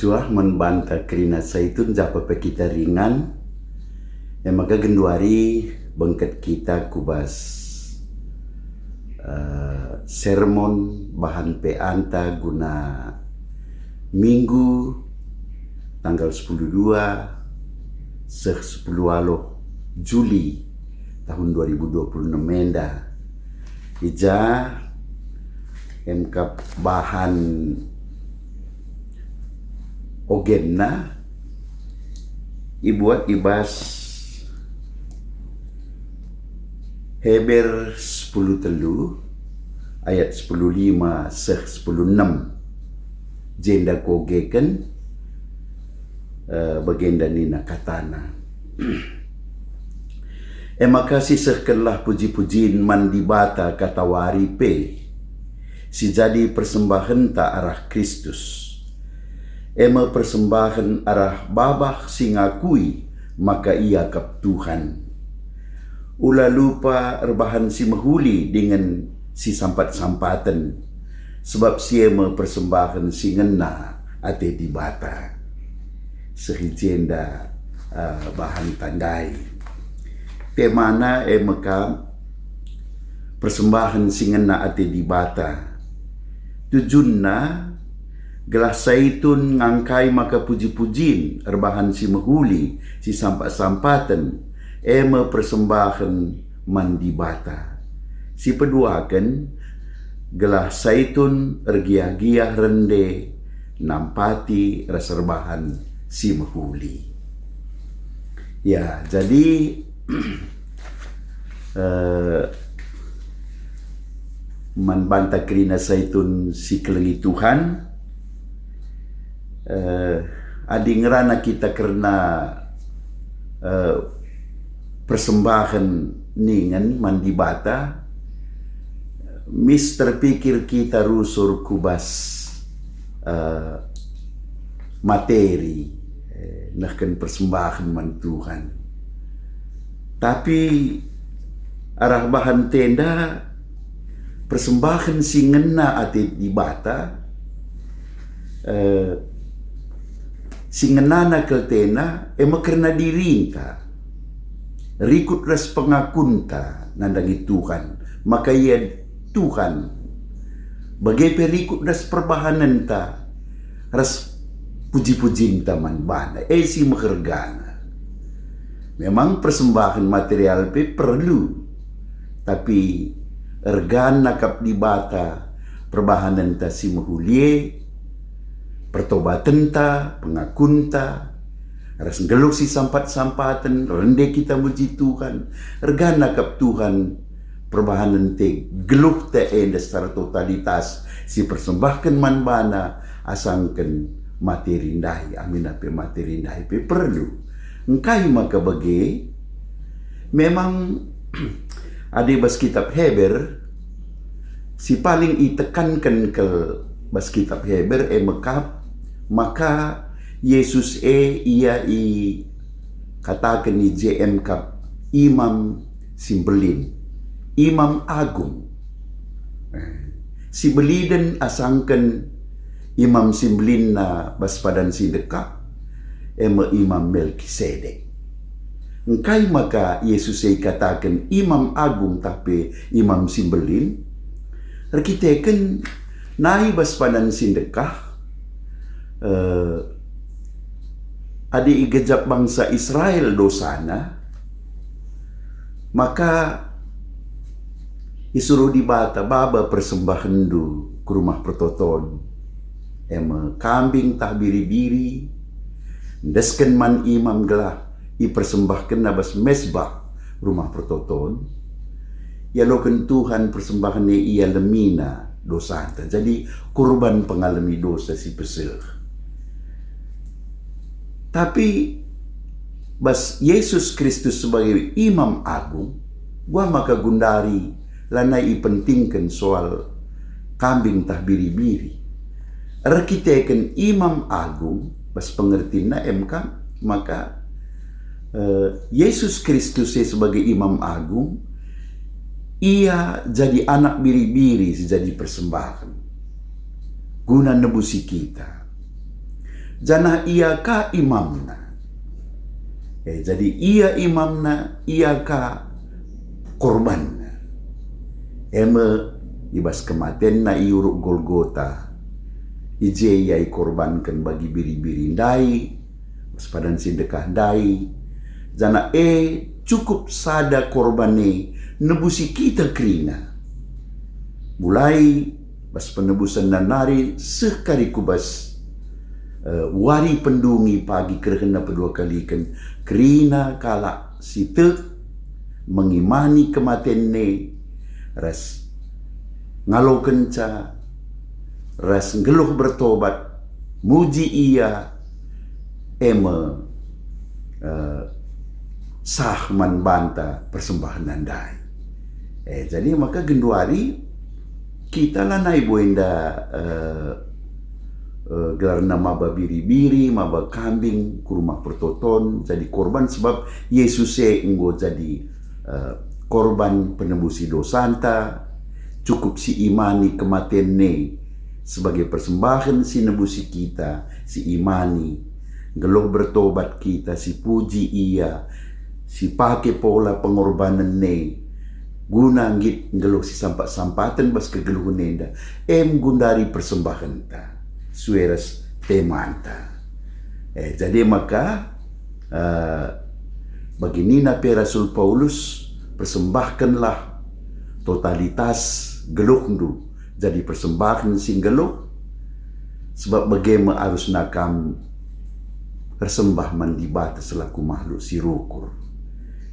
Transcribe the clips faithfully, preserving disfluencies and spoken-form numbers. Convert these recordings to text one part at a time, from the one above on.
Tuah man banta kerina Saitun japa pe kita ringan, e maka genduari bengket kita ku bas, eh, sermon bahan P A-nta guna Minggu tanggal sepuluh dua seh sepuluh waluh Juli tahun dua ribu dua puluh enam enda. I ja emkap bahan ogenna ibuat i bas Heber sepuluh telu ayat sepuluh lima seh sepuluh enam. Jenda kuogeken, eh, bagenda nina katana. E maka sisehkenlah puji-pujin man Dibata katawari pe, si jadi persembahenta arah Kristus, e me persembahen arah babah si ngakui maka Ia kap Tuhan. Ula lupa erbahan si mehuli dingen si sampat-sampaten, sebab si e me persembahen si ngena ate Dibata. Seh i jenda, eh, bahan tandai. Temana e mekam persembahen si ngena ate Dibata. Tujunna gelah Saitun ngangkai maka puji-pujin erbahan si mehuli, si sampat-sampaten, e me persembahen man Dibata. Si peduaken, gelah Saitun ergiah-giah rende nampati ras erbahan si mehuli. Ya, jadi, eh, man banta kerina Saitun si kelengi Tuhan, eh, adi ngerana kita kerna, eh, persembahen ningen man Dibata, mis terpikir kita rusur ku bas, eh, materi, eh, nehken persembahen man Tuhan. Tapi arah bahan tenda persembahen si ngena ate Dibata, eh, si ngenana keltena, e me kerna dirinta, rikut ras pengakunta nandangi Tuhan, maka Ia Tuhan, bage pe rikut ras perbahanenta ras puji-pujinta man baNa, e si mehergana. Memang persembahen material pe perlu, tapi ergana kap Dibata perbahanenta si mehuli e, pertobatenta, pengakunta, ras nggeluh si sampat-sampaten, rende kita muji Tuhan, ergana kap Tuhan perbahanenta, geluhta enda secara totalitas si persembahken man baNa asangken materi ndai, aminna pe materi ndai pe perlu. Engkai maka bage? Memang adi bas kitab Heber, si paling itekanken kal bas kitab Heber e mekap, maka Yesus e ia ikataken i je emkap Imam si Mbelin, Imam Agung. Eh, si beliden asangken Imam si Mbelinna bas Padan si Ndekah, e me Imam Melkisedek. Engkai maka Yesus e ikataken Imam Agung tah pe Imam si Mbelin? Erkiteken nai bas Padan si Ndekah, eh, adi igejap bangsa Israel dosana, maka isuruh Dibata, "Baba persembahenndu ku Rumah Pertoton, e me kambing tah biri-biri, endesken man imam gelah ipersembahkenna bas mesbah Rumah Pertoton." Ialoken Tuhan persembahen e ialemina dosanta. Jadi, kurban pengalemi dosa si peseh. Tapi bas Yesus Kristus sebagai Imam Agung, gua maka gundari lanai ipentingken soal kambing tah biri-biri. Erkiteken Imam Agung, bas pengertinna emkap, maka, eh, Yesus Kristus e sebagai Imam Agung, Ia jadi anak biri-biri si jadi persembahen guna nebusi kita. janah ia ka imamna. Eh, jadi ia imamna, ia ka korbanna. E me i bas kematenna i Uruk Golgota. I je ia ikorbanken bagi biri-biri ndai, bas padan si ndekah ndai, janah e cukup sada korban e nebusi kita kerina. Mulai bas penebusenna nari seh kari ku bas, eh, wari pendungi pagi kerehenna pedua kaliken, kerina kalak si tek mengimani kematenna ras ngalokenca ras nggeluh bertobat, muji ia, e me, eh, sah man banta persembahen ndai. Eh, jadi maka genduari kita lanai bo enda, eh, eh, gelarna maba biri-biri, maba kambing ku Rumah Pertoton jadi korban, sebab Yesus e enggo jadi, eh, korban penebusi dosanta. Cukup si imani kematenna sebagai persembahen si nebusi kita, si imani, nggeluh bertobat kita, si puji ia, si pake pola pengorbanenna guna nggit nggeluh si sampat-sampaten bas kegeluhen enda, em gundari persembahenta, sue ras temanta. Eh, jadi maka, eh, bagi nina pe Rasul Paulus, "Persembahkenlah totalitas geluhndu jadi persembahen si nggeluh, sebab bage me arusna kam ersembah man Dibata selaku makhluk si rukur."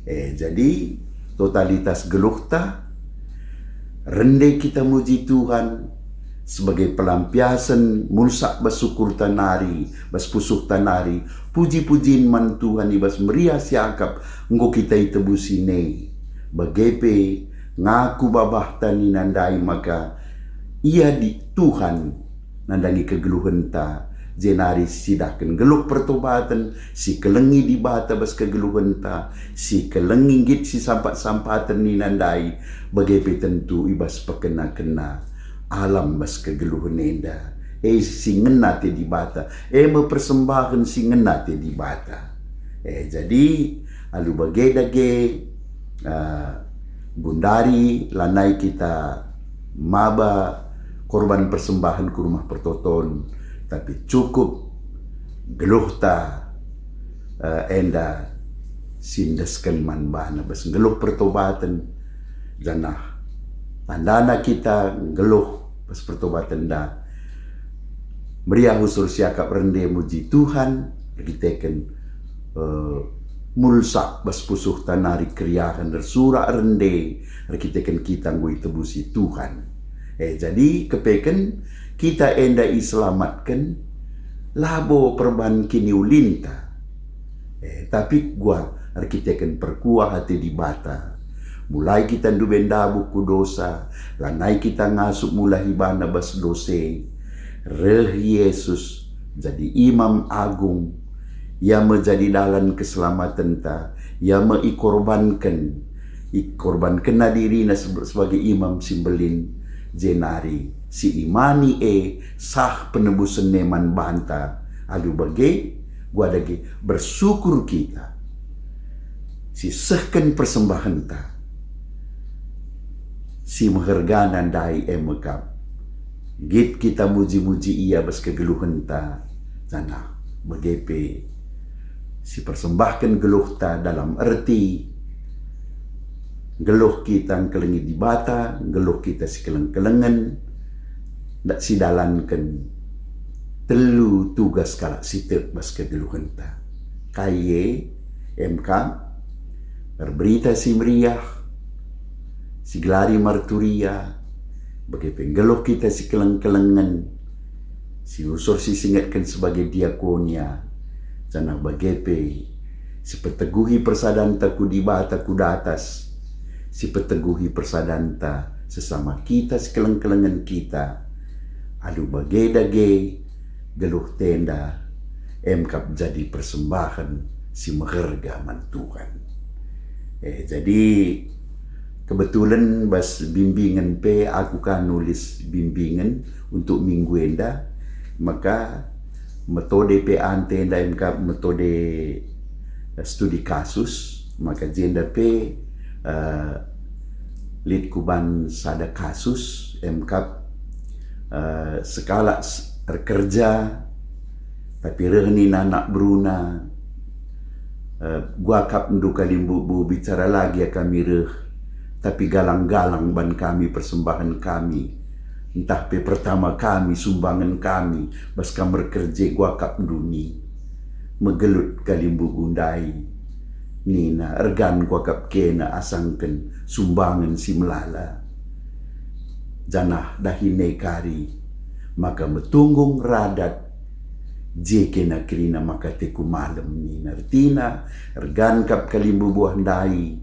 Eh, jadi totalitas geluhta, rende kita muji Tuhan sebagai pelampiasen mulsak bas syukurta nari, bas pusuhta nari, puji-pujin man Tuhan i bas meriah si akap enggo kita itebusina. Bage pe ngaku babahta nina ndai maka Ia di Tuhan nandangi kegeluhenta, jenari sicidahken geluh pertobaten, sikelengi Dibata bas kegeluhenta, sikelengi nggit si sampat-sampaten nina ndai, bage pe tentu i bas pekena-kena alam bas kegeluhen enda. E si ngena ate Dibata, e me persembahen si ngena ate Dibata. E, jadi, alu bage dage, ah, gundari lanai kita maba korban persembahen ku Rumah Pertoton, tapi cukup geluhta, eh, enda si endesken man bana bas nggeluh pertobaten, janah tandana kita nggeluh bas pertobaten enda meriah usur siakap rende muji Tuhan erkiteken, eh, mulsak bas pusuhta nari keriahen ersurak rende erkiteken kita enggo itebusi Tuhan. Eh, jadi kepeken kita enda iselamatken labo perban kiniulinta, eh, tapi gua erkiteken perkuah ate Dibata. Mulai kita ndube ndabuh ku dosa, lanai kita ngasup mulah ibana bas dose. Reh Yesus jadi Imam Agung. Ia me jadi dalan keselamatenta. Ia me ikorbanken, ikorbankenna dirina seb-, sebagai Imam si Mbelin, jenari si imani e sah penebusen e man banta. Alu bage, gua dage bersyukur kita si sehken persembahenta si mehergana ndai e mekap. Nggit kita muji-muji Ia bas kegeluhenta, janah bage pe si persembahken geluhta dalam erti nggeluh kita ngkelengi Dibata, nggeluh kita si keleng-kelengen, ndak sidalanken telu tugas kalak si tek bas kegeluhenta. Kai e? Emkap, erberita si meriah, sigelari marturia, bage pe nggeluh kita si keleng-kelengen, si usur si singetken sebagai diakonia, janah bage pe si peteguhi persadanta ku Dibata ku datas, si peteguhi persadanta sesama kita si keleng-kelengen kita. Alu bage dage, geluh tenda, emkap jadi persembahen si meherga man Tuhan. Eh, jadi kebetulan bas bimbingen pe aku ka nulis bimbingen untuk minggu enda, maka Metode pe ante ndai kap metode studi kasus, maka jenda pe, eh, lit kuban sada kasus, em kap, eh, sekalak s-, erkerja, tapi reh nina anak beruna, eh, "Guakapndu kalimbubu, bicara lagi kami reh, tapi galang-galang ban kami persembahen kami, ntah pe pertama kami sumbangen kami bas kam erkerja guakapndu ni." Megelut kalimbubu ndai, nina, "Ergan guakap kena asangken sumbangen si melala." Janah dahin e kari, maka metunggung radat, je kena kerina maka teku malem nina. Ertina, ergan kap kalimbubu ndai,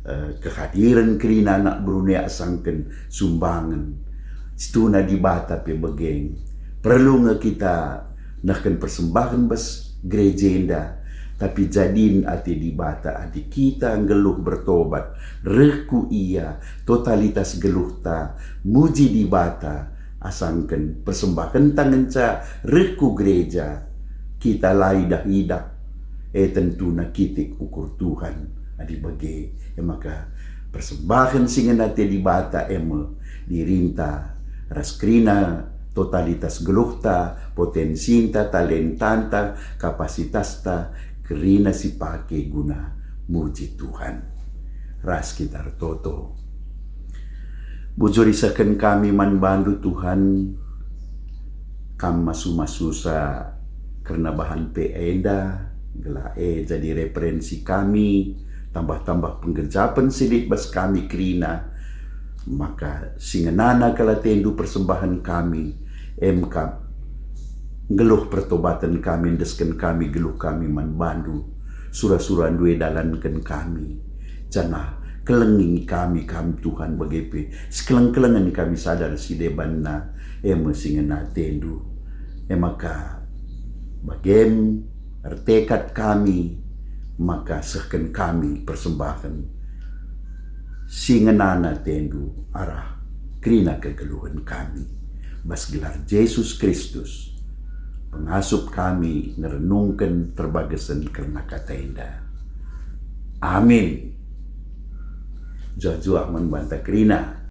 eh, kehadiren kerina anak beruna asangken sumbangen. Situhuna Dibata pe bage. Perlu nge kita nehken persembahen bas gereja enda, tapi jadin ate Dibata adi kita nggeluh bertobat, reh ku Ia, totalitas geluhta muji Dibata, asangken persembahenta ngenca reh ku gereja, kita la idah-idah, e tentuna kitik ukur Tuhan. Adi bage, e maka persembahen si ngena ate Dibata e me dirinta ras kerina totalitas geluhta, potensinta, talentanta, kapasitasta, kerina si pake guna muji Tuhan. Ras kita ertoto. Bujur isehken kami man bandu, Tuhan, Kam masu-masusa kerna bahan pe enda, gelah e jadi referensi kami, tambah-tambah penggejapen si lit bas kami kerina, maka si ngenana kal atendu persembahen kami, em kap nggeluh pertobaten kami, endesken kami geluh kami man bandu, sura-surandu e dalanken kami, janah kelengi kami, Kam Tuhan, bage pe sikeleng-kelengen kami sada ras si debanna, e me si ngena atendu. E maka bagem ertekad kami maka sehken kami persembahen si ngenana atendu arah kerina kegeluhen kami. Bas gelar Jesus Kristus, pengasup kami ngerenungken perbagesen kerna kata enda. Amin. Juah-juah man banta kerina.